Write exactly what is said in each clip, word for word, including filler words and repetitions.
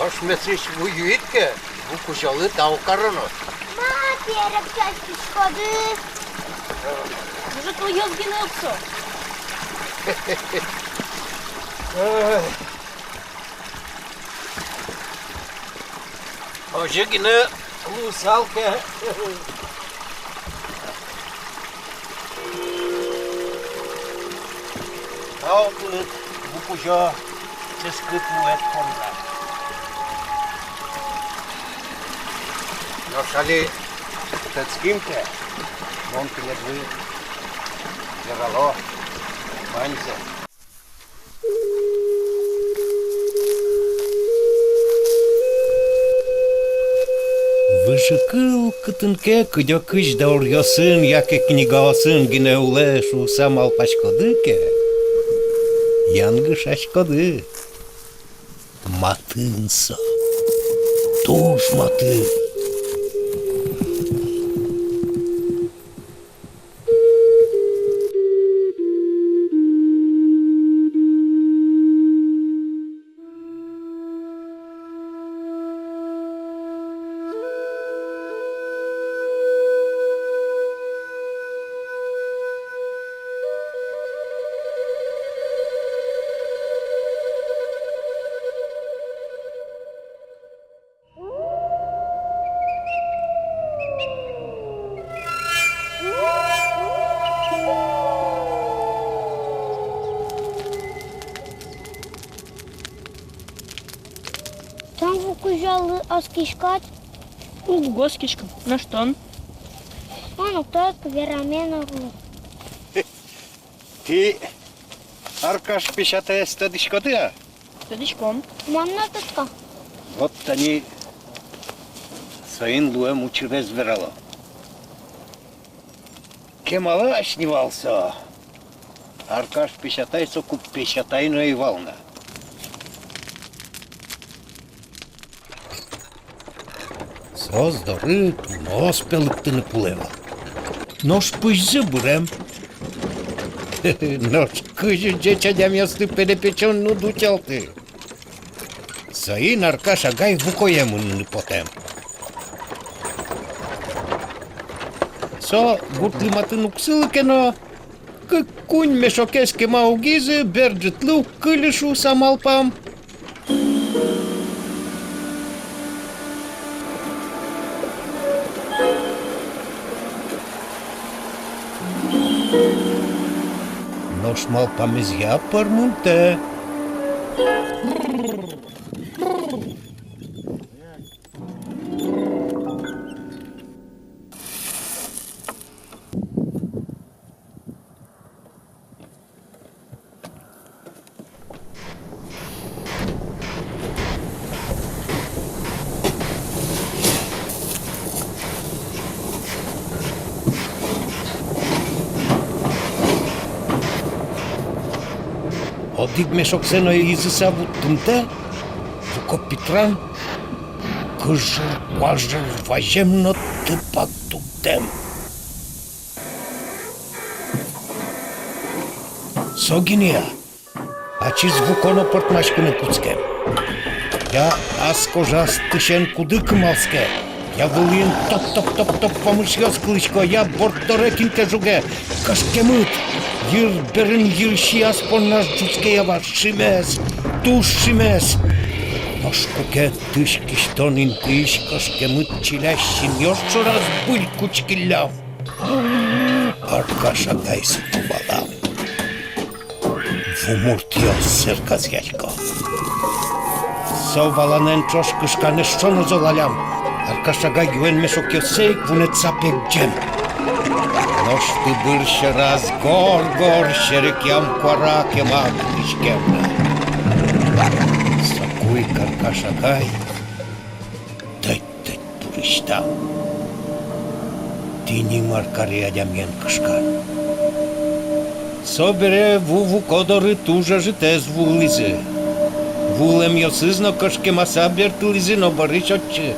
Ошмесысь ву юид ке, ву кузёлы тау кароно. Ма, перепчаськиськоды. Уже туёз гинэ уксё. Ой. Озьы гинэ луысал ке. Тау тыныд, ву кузё, ческыт вуэд понна. Нош али тэтским ке, мон тӥледлы верало ваньзэ. Выжыкыл кытын ке кыдёкысь дауръёсын яке книгаосын гинэ улэ шуыса малпаськоды ке, янгышаськоды. Матын со, туж матын. Тон ву кузёлы оскиськод? Уг оскиськы. Нош тон? Мон уг тодӥськы, верамен уг лу. Тӥ Аркаш песятаез тодӥськоды-а? Тодӥськом. Мон но тодӥсько. Вот тани соин луэм учырез верало. Кемалась ни вал со. Аркаш песятай соку песятай но ӧй вал на. Соос доры туноос пе лыктыны кулэ вал. Нош пызьзы бырем. Нош кызьы ӟеч адямиосты перепечон уд утялты. Соин Аркаш агай вукое мыныны потэм. Со гуртлы матын уг сылы ке но, кык-куинь мешокез кема уг изы, бер ӝытлы уг кыльы шуыса малпам. Нош малпамезъя пӧрмымтэ. Одӥг мешоксэ но изыса вуттымтэ, вуко питран кыжыр-куажыр вазем но тыпак дугдэм. Со гинэ-а? Ачиз вуко но пӧртмаськыны кутскем. Я ас кожаз тысен куды кымалске, я вылын топ-топ-топ-топ вамышъёс кылӥсько, я борддоре кин ке жуге. Кышкемыт, йыр берын йырси ас понназ ӝутске я вал, шимес, туж шимес. Нош куке тысь кисьтон интыысь кышкемыт чилясь синъёс шораз быль кутскиллям, Аркаш агай соку валам. Вумуртъёс сэрказъясько. Со валанэн ӵош кышкан эшшо но золалям. Аркаш агай юэн мешокъёссэ ик вунэтыса пегӟем. Нош тыбыр сьӧраз гор-гор серекъям куара кема кылӥськем на. Соку ик Аркаш агай тӧть-тӧть пурысьтам. Тӥни мар каре адямиен кышкан. Собере ву вуко доры туж ӧжытэз вуылӥзы. Вуылэмъёсыз но кышкемаса бертылӥзы но бӧрысь отчы,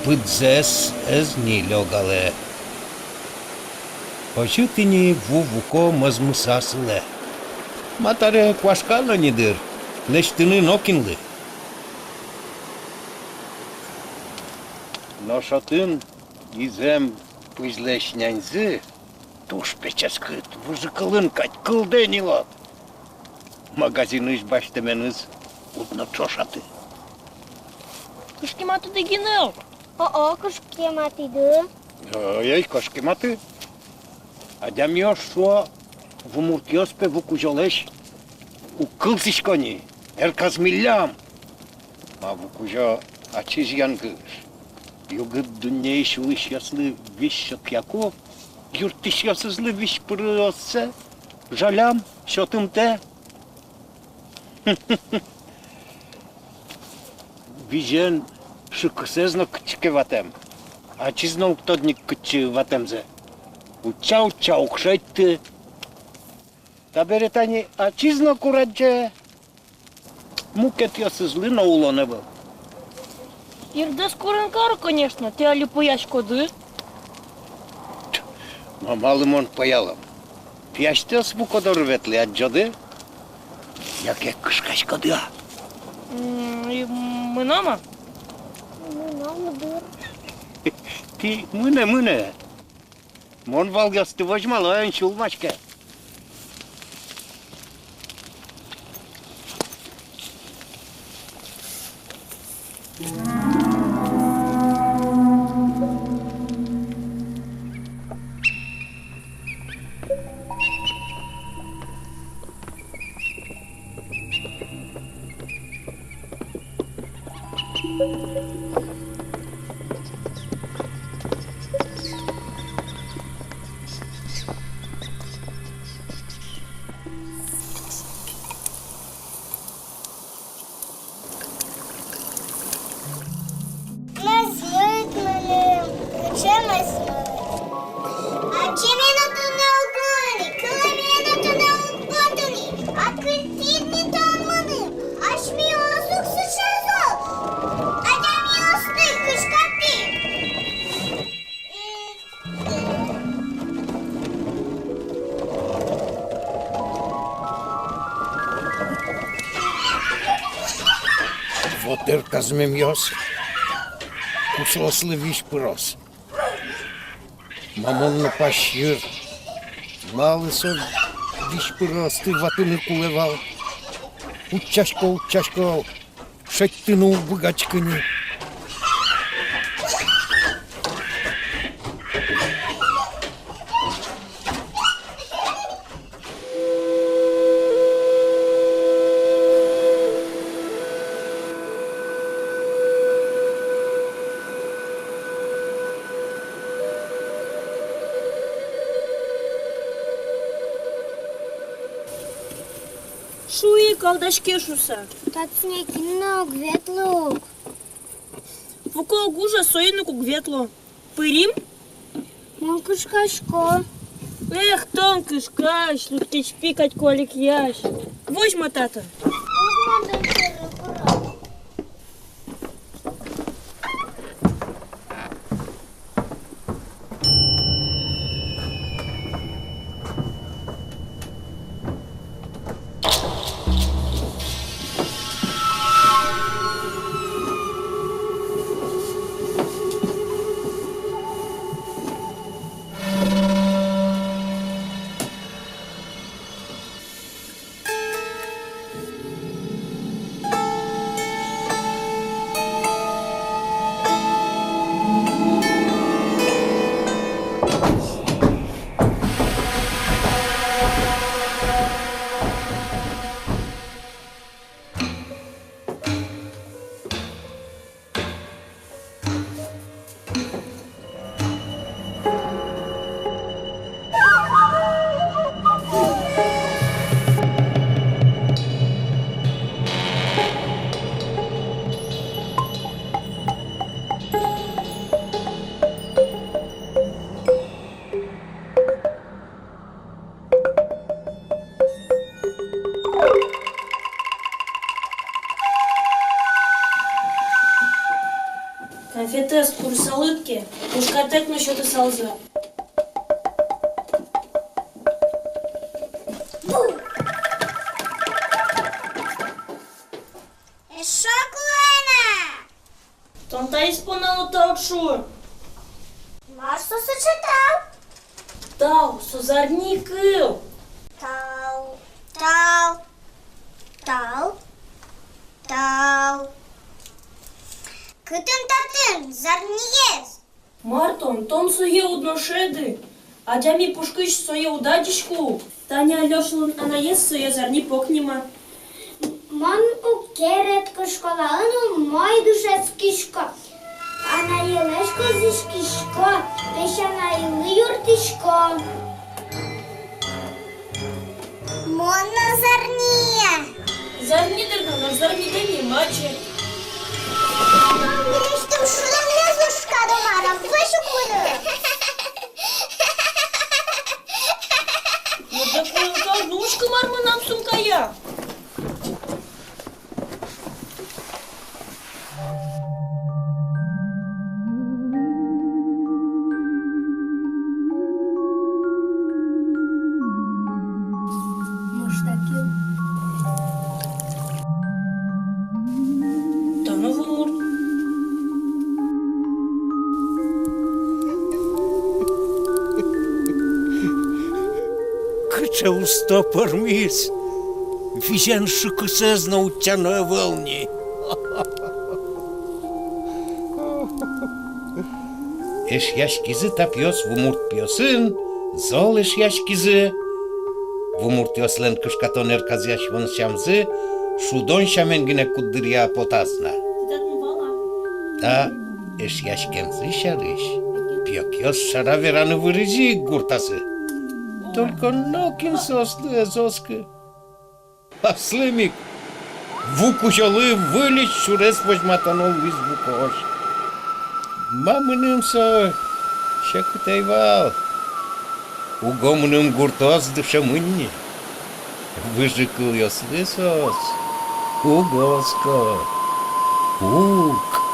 пыдзэс ӧз ни лёгалэ. Озьы тӥни ву вуко мӧзмыса сылэ. Ма, табере куашка но ни дыр, лэсьтыны нокинлы. Нош отын изэм пызьлэсь няньзы туж пе ческыт, выжыкылын кадь, кылдэ ни луод. Магазинысь басьтэменыз уд но ӵошаты. Кышкематӥды гинэ-о? О-о, кышкематӥды. Ой-ой, кышкематы. Адямиос шуо, вумуртъёс пе вукузёлэсь уг кылзӥсько ни, эр казмиллям. Ма вукузё ачиз янгыш. Югыт дуннеысь улӥсьёслы визь сётъяку, юрттӥсьёсызлы визь пырыоссэ жалям, сётымтэ. Визен шыкысэз но кытчы ке ватэм, ачиз но уг тодӥськы кытчы ватэмзэ. Утча-утча, уг шедьты. Табере тани ачиз но курадӟе, мукетъёсызлы но улон ӧвӧл. Йырдэс курын каро, конечно, тӥ али пӧяськоды. Ма, малы мон пӧялом? Пияштэос вуко доры ветлэ, адӟоды? Яке кышкаськоды-а? М, и мыном-а? Мыном дыр. Тӥ мынэ, мынэ. Мон валъёсты возьмало, эн сюлмаське. Мӧзмыт мыным, кыӵе мӧзмыт. Ачиме но туннэ уг луы ни, кылэме но туннэ уг поты ни, а кырсид ни тон мыным, асьмеос ук сыӵе зол адямиосты кышкатӥм. Вот эр казмемъёс, кусоослы визь пыроз. Ма мон но пась йыр. Малы со визь пыроосты ватыны кулэ вал? Утчасько, утчасько. Шедьтыны уг быгатӥськы ни. Шуи, калдаське шуса. Татчы нокин но уг ветлы ук. Вуко уг ужа, соин ик уг ветло. Пырим? Мон кышкасько. Эх, тон кышкась, лушкеч пи кадь куалекъясь. Возьма татын. Уг мон тон сьӧры пыро. Конфетэз курысалыд ке, пушкатэк но сётысалзы. Эшшо кулэ на! Мон таиз понна но тау уд шуы. Мар со сыӵе тау? Тау, со зарни кыл. Тау, тау, тау, тау. Кытын татын зарниез? Мар тон, тон сое уд но шӧды. Адями пушкысь сое уд адӟиськы. Тани Алёшалэн анаез сое зарни пок нима. Мон уг керетӥськы, школаын умой дышетскисько. Анаелэсь кылзӥськисько, песянаелы юрттӥсько. Мон но зарни. Зарни дыр но, нош зарни тӥни маче. Мынэсьтым шудонэз лушкадо мар-а, вӧсь ук мыны. Ну так, ну, ну, мар мынам сумкая. Тано вумурт. Кыӵе усто пӧрмиз! Визен шыкысэз но утчано ӧвӧл ни. Эшъяськизы та пиос вумурт пиосын, зол эшъяськизы. Вумуртъёслэн кышкатон эрказъяськон сямзы шудон сямен гинэ куддыръя потаз на. Та эшъяськемзы сярысь пиокъёс шара вераны выризы ик гуртазы. Только нокин соослы ӧз оскы. Аслым ик ву кузёлы выльысь сюрес возьматоно луиз вукозь. Ма мыным со секыт ӧй вал. Уго мыным гуртоос дышемын ни. Выжы кылъёслы соос уг оско. Уг.